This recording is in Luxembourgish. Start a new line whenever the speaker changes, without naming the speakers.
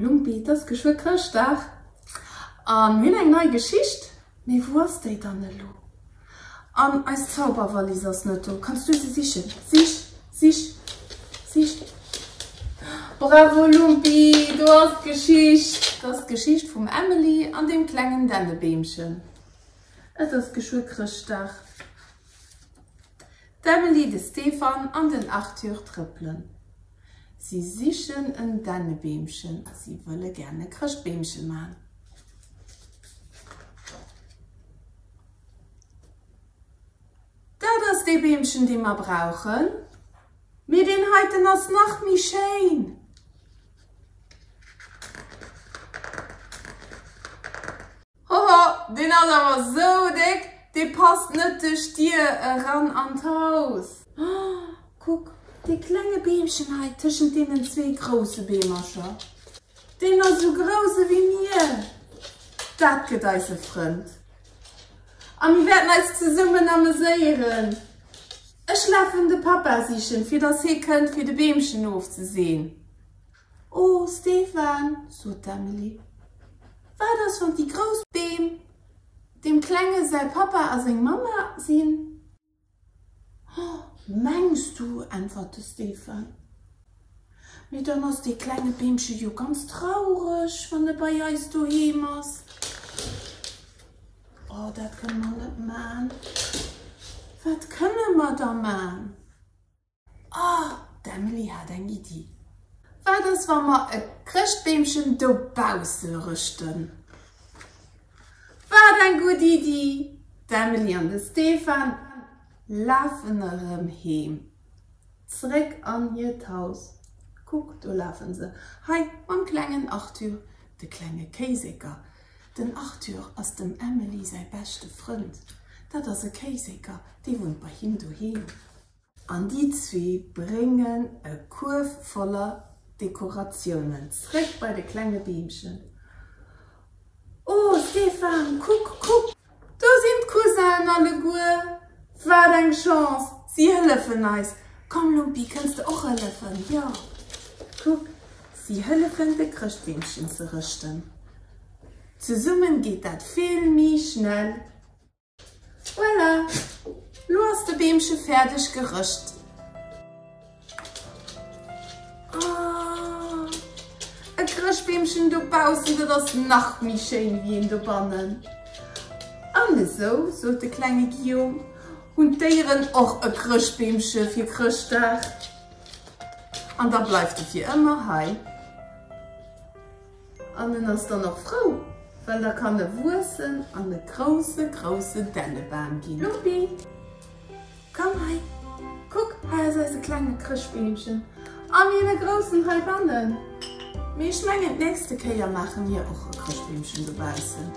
Lumpi, et ass geschwë Chrëschtdag a mir hunn eng nei Geschicht. Mee wou ass déi dann elo? An eis Zauberwallis ass net do. Kanns du se sichen? Sich, sich, sich! Bravo Lumpi, do ass d'Geschicht! Et ass d'Geschicht vum Emily an dem klengen Dännebeemchen. Et ass geschwë Chrëschtdag. D'Emily, de Stefan an den Arthur trëppelen. Si sichen en Dännebeemchen, si wëlle gären e Chrëschtbeemche man. Dat ass dee Beemchen, dee mer brauchen. Mee deen heiten ass nach méi schéin! Hoho, deen ass awer sou déck, dee passt net duerch d'Dier eran an d'Haus. Oh, kuck, dee klenge Beemchen hei tëschent deenen zwee grousse Beemercher, deen ass sou grouss ewéi mir. Dat gëtt eis e Frënd a mir wäerten eis zesummen ameséieren. Ech lafen de Pappa sichen, fir dass hie kënnt, fir de Beemchen ofzeseen. Oh, Stefan, sot d'Emily, wat ass, wann déi grouss Beem deem Klenge säi Pappa a seng Mamma sinn? Oh, mengs du? äntwert de Stefan. Mee dann ass dee klenge Beemche jo ganz traureg, wann e bei eis doheem ass. Oh, dat kënne mer net man. Wat kënne mer da man? Ah, d'Emily hat eng Iddi. Wat ass, wa mer e Chrëschtbeemchen dobausse rëschten? Wat eng gutt Iddi! D'Emily an de Stefan lafen erëm heem, zeréck an hiert Haus. Kuck, do lafen se, hei mam klengen Arthur, de klenge Kéiseker. Den Arthur ass dem Emily säi beschte Frënd. Dat ass e Kéiseker, dee wunnt bei him doheem. An déi zwee bréngen e Kuerf voller Dekoratiounen zréck bei de klenge Beemchen. Oh, Stéphane, kuck, kuck! Do sinn d'Cousinen alleguer! Wat eng Chance! Si hëllefen eis! Komm, Lumpi, kënns de och hëllefen? Jo! Kuck, si hëllefen de Chrëschtbeemchen ze rëschten. Zesummen geet dat vill méi schnell. Voilà, lo ass de Beemche fäerdeg gerëscht. Oh, e Chrëschtbeemchen dobaussen, dat ass nach méi schéin wéi een dobannen. An esou, sot de klenge Guillaume, hunn d'Déieren och e Chrëschtbeemche fir Chrëschtdag. An da bleift e fir ëmmer hei. An en ass dann och frou, well da kann e wuessen an e grousse, grousse Dännebam ginn. Lumpi, komm hei, kuck, hei ass eise klenge Chrëschtbeemchen a mir hunn e groussen heibannen. Mee ech mengen, d'nächste Kéier maache mir och e Chrëschtbeemchen dobaussen.